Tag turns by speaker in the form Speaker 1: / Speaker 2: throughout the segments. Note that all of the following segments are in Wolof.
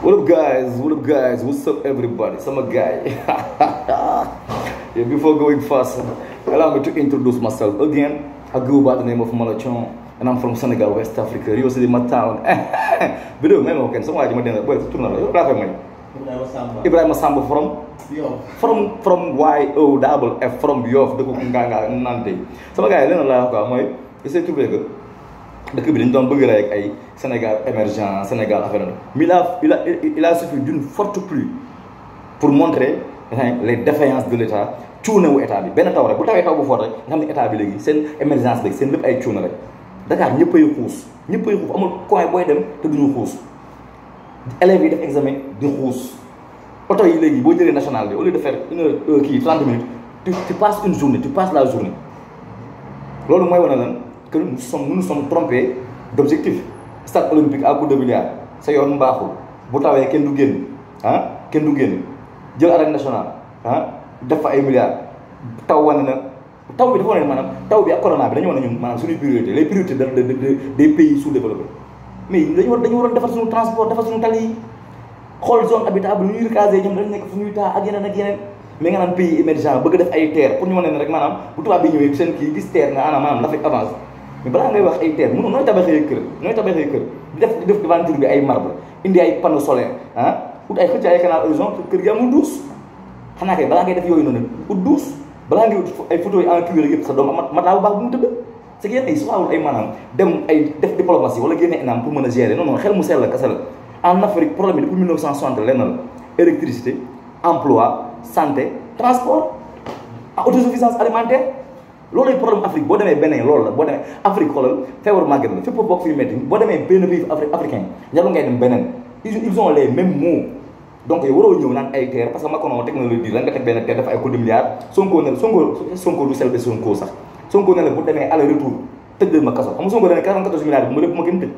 Speaker 1: What up, guys? What up, guys? What's up, everybody? Some guy. Yeah, before going fast, allow me to introduce myself again. I go by the name of Malachon, and I'm from Senegal, West Africa. Rio City, my town. Video, man, okay. So why do you want to Ibrahim Samba from YOFF from Yoff. The cooking gang Nante. Some guy, then allow me. Is it too big? Dëkk bi dañu doon bëgg rek ay Sénégal émergent Sénégal affaire mais il a suffi d'une forte pluie pour montrer les défaillances de l'État cuune wu état bi benn taw rek bu tawee taw bu fort rek nga xam ne état bi léegi seen émergence léegi seen lépp ay cuune rek Dakar ñëppay xuus amul coin booy dem te duñu xuus élèves yi def examen di xuus oto yi léegi boo jëlee national bi au lieu de faire une heure kii 30 minutes tu passes une journée tu passes la journée loolu mooy wane lan que nous sommes trompés d'objectif. Stade olympique à coup de milliards sa yoon mbaaxul bu tawee kenn du génn kenn du génn jël arène nationale def fa ay milliards taw wane na taw bi dafa wane maanaam taw bi ak corona bi dañu wane ñun maanaam suñuy priorité les priorités des pays sous-développés mais dañu waroon defar suñu transport defar suñu tali yi xool zone habitable ñuy recaser ñoom dañu nekk fu ñuy taa ak yeneen mais nga naan pays émergent bëgg def ay terre pour ñu wane ne rek maanaam bu tubaab bi ñëwee seen kii gis terre nga maanaam l'Afrique avance mais balaa ngay wax ay terre mënu nooy tabaxee kër di def devanture bi ay marbre indi ay panneau solaire ut ay xëcc ay canal horizon kër gi amul douche xanaa kay balaa ngay def yooyu noonu ut douche balaa ngay ut ay photos yi en cuir yëpp sa doom mat laa bu baax bu mu tëdd c'est que yéen ay soxlawul ay maanaam dem ay def diplomatie wala génne ENAM pour mën a gérer non xel mu sell la kese la en Afrique problème bi depuis 1960 lenn la électricité emploi santé transport autosuffisance alimentaire loolu lay problème Afrique boo demee beneen loolu la boo demee Afrique xoolal feebar màgget la fépp bokk fi metti boo demee benn pays africain ñalu ngay dem beneen ils ont les mêmes mots donc yow waroo ñëw naan ay terre parce que Macron technologie di la nga teg benn terre dafa ay coup de milliards Sonko du selbe Sonko sax Sonko ne la bu demee aller retour tëj ma kaso xam nga Sonko dane 44 milliards bi mu lépp ma gën tëj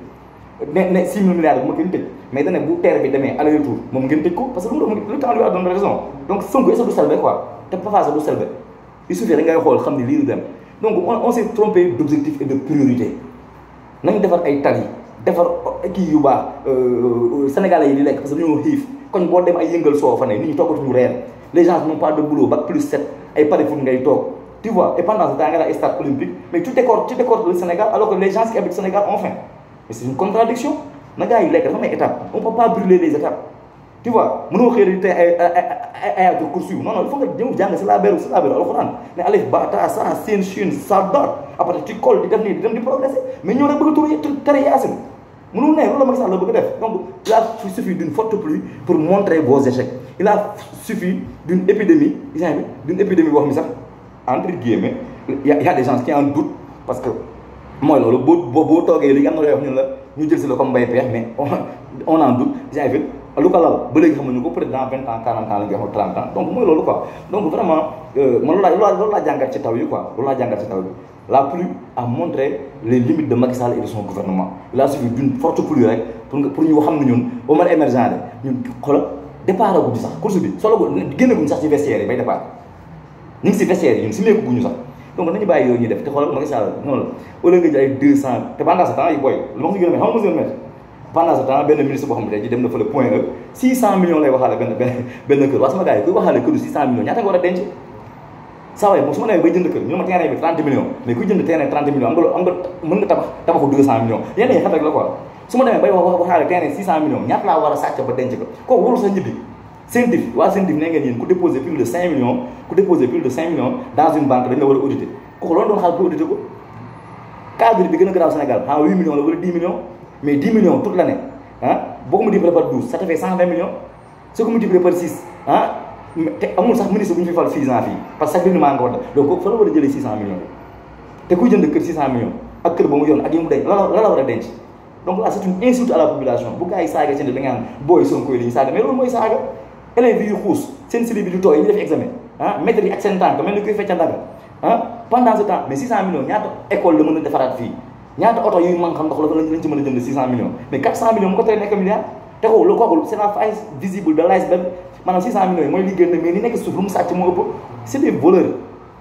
Speaker 1: ne 6 000 milliards bi ma gën tëj mais dane bu terre bi demee aller retour moom ngeen tëj ko parce que le temps lui a donné raison donc Sonko est-ce que du selbe quoi te Papa Sow du selbe il suffit rek ngay xool xam ni lii du dem donc on s'est trompé d'objectif et de priorité nañ defar ay tali defar kii yu baax sénégalais yi di lekk parce que dañoo xiif koñ boo dem ay yëngal soo fa ne nit ñi toggatuñu reer les gens n'ont pas de boulot bac plus 7 ay pari foot ngay toog tu vois et pendant ce temps nga la stade olympique mais tu décores le Sénégal alors que les gens qui habitent Sénégal ont faim mais c'est une contradiction na gars yi lekk dafa am ay étapes on peut pas brûler les étapes tu vois mënoo xëy na tey ay ayatul kursi yu non il faut nga ñëw jàng si laa beru alxuraan ne alif ba ta sa sin shin sa dot après tu colles di def nii di dem di progresser mais ñëw rek bëgg a tur tere yaasin mënul ne loolu la Macky Sall la bëgg a def donc il a suffi d'une forte pluie pour montrer vos échecs il a suffi d'une épidémie boo xam ne sax entre guillemets y a des gens qui en doutent parce que mooy loolu boo toogee léegi am na looy wax ñun la ñu jël si la comme mbay peex mais on en doute lu ko lal ba léegi xamuñu ko peut-être dans 20 ans 40 ans la nga xam 30 ans donc mooy loolu quoi donc vraiment man loolu laa jàngat ci taw yi quoi loolu laa jàngat ci taw bi la pluie a montré les limites de Macky Sall et de son gouvernement il a suffi d'une forte pluie rek pour ñu xam ne ñun au moins émergent de ñun xoolal départ guñu sax course bi solo ko génnaguñu sax ci vestiaire yi bay départ ñu ngi si vestiaire yi ñun si meeku guñu sax donc nañu bàyyi yooyu ñuy def te xoolal Macky Sall noonu la au lieu nga jël ay 200 te pendant ce temps yi booy lu ma ko si gën a xam nga mettre pendant ce temps benn ministre boo xam ne tey ji dem na fa le point E 600 millions lay waxaale benn kër waa sama gars yi kuy waxaale këru 600 millions ñaata nga war a denc saa waay moom su ma nee bay jënd kër ñu ne ma terrain bi 30 millions mais kuy jënd terrain 30 millions am nga mën nga tabaxu 200 millions yenn yi xam rek la quoi su ma demee bay waxaale terrain 600 millions ñaata laa war a sàcc ba denc ko kooku warul sax ñibbi CENTIF waa CENTIF ne ngeen yéen ku déposer plus de 5 millions dans une banque dañ la war a auditer kooku loolu doon xaal pour auditer ko cadre bi gën a garaaw Sénégal 8 millions la wala 10 millions mais 10 millions toute l'année boo ko multiplié par 12 ça te fait 120 millions soo ko multiplié par 6 te amul sax ministre bu ñu fi fal 6 ans fii parce que chaque minute maa nga ko donc kooku fa la war a jëlee 600 millions te kuy jënd kër 600 millions ak kër ba mu yoon ak yi mu denc la war a denc donc là c'est une insulte à la population bu gars yi saaga seen da nga naan booy Sonko yi dañuy saaga mais loolu mooy saaga élèves yi xuus seen sili bi du tooy yi ñu def examen maître yi ak seen tànk mel ni kuy fecca ndaga pendant ce temps mais 600 millions ñaata école la mën a defaraat fii ñaata oto yu man xam ndox la lañ ci mën a jënd 600 millions mais 400 millions mu ko tere nekk milliard te ko lu kooku c'est la face visible de l'iceberg maanaam 600 millions yi mooy li gën mais li nekk suuf lu mu sàcc moo ëpp c'est des voleurs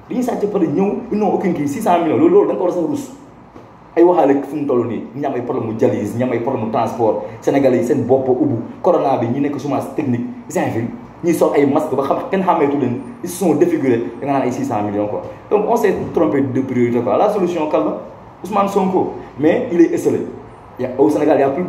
Speaker 1: li ñuy sàcc pare ñëw ils n'ont aucune kii 600 millions loolu da nga ko war a sax rus ay waxaale fu mu toll nii ñu am ay problème mu dialyse ñu am ay problème mu transport sénégalais yi seen bopp ubbu corona bi ñi nekk chômage technique fi ñuy sol ay masque ba xam kenn xàmmeetu leen ils se sont défigurés da nga naan ay 600 millions quoi donc on s'est trompé de priorité quoi la solution quelle la Ousmane Sonko mais il est esselé au Sénégal il y a plus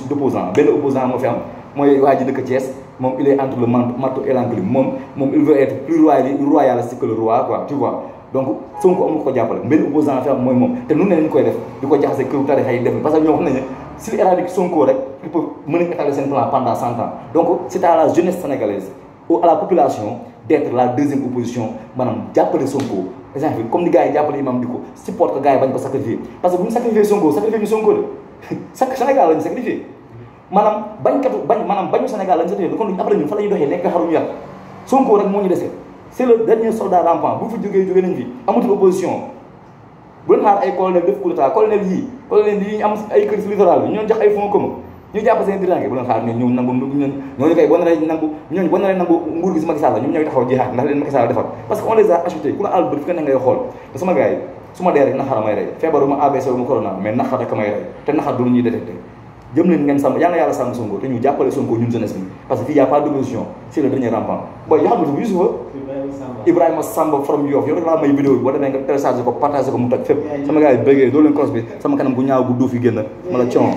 Speaker 1: d'opposants benn opposant moo fi am mooy waa ji dëkk Thiès moom il est entre le marteau et l'enclume moom il veut être plus royaliste que le roi quoi tu vois donc Sonko amul ko jàppale benn opposant fi am mooy moom te nu ne lañ koy def di ko jaxase këru tarixa yi def parce que ñoo xam nañ ne s'il éradique Sonko rek il peut mën a étaler seen plan pendant 100 ans donc c'est à la jeunesse sénégalaise ou à la population d'être la deuxième opposition maanaam jàppale Sonko exemple comme ni gars yi jàppale Imam Dicko support que gars yi bañ ko sacrifier parce que bu ñu sacrifier Sonko sacrifier ñu Sonko de Sénégal lañu sacrifier maanaam bañu Sénégal lañu sacrifier kon après ñun fa la ñuy doxee nekk xaruñu yàq Sonko rek moo ñu dese c'est le dernier soldat rampant bu fi jógee nañ fi amatul opposition bu leen xaar ay colonel def coup d'état colonel yii ñu am ay kër si littoral bi ñoo jox ay fonds commun ñu jàpp seen dirigeant bu leen xaar ñoom nangu ñooñu kay boo naree nangu nguur gi si Macky Sall la ñoom ñooy taxaw jihaat ndax leen Macky Sall defar parce que on les a achetés ku la àll bët fi nga ne ngay xool te sama gars yi su ma dee rek naxara may rey feebaruma ABC wu ma corona mais naxar rek may rey te naxar du lu ñuy détecté jëm leen ngeen sàmm yàlla yàlla sàmm Sonko te ñu jàppale Sonko ñun jeunesse bi parce que fii y a pas d'opposition c'est le dernier rampant booy yoo xam ne Youssoufa Ibrahima Samba from Yoff yow rek laa may vidéo bi boo demee nga téléchargé ko partagé ko mu toj fépp sama gars yi bëggee doo leen cross bi sama kanam gu ñaaw gu duuf yi génn ma la con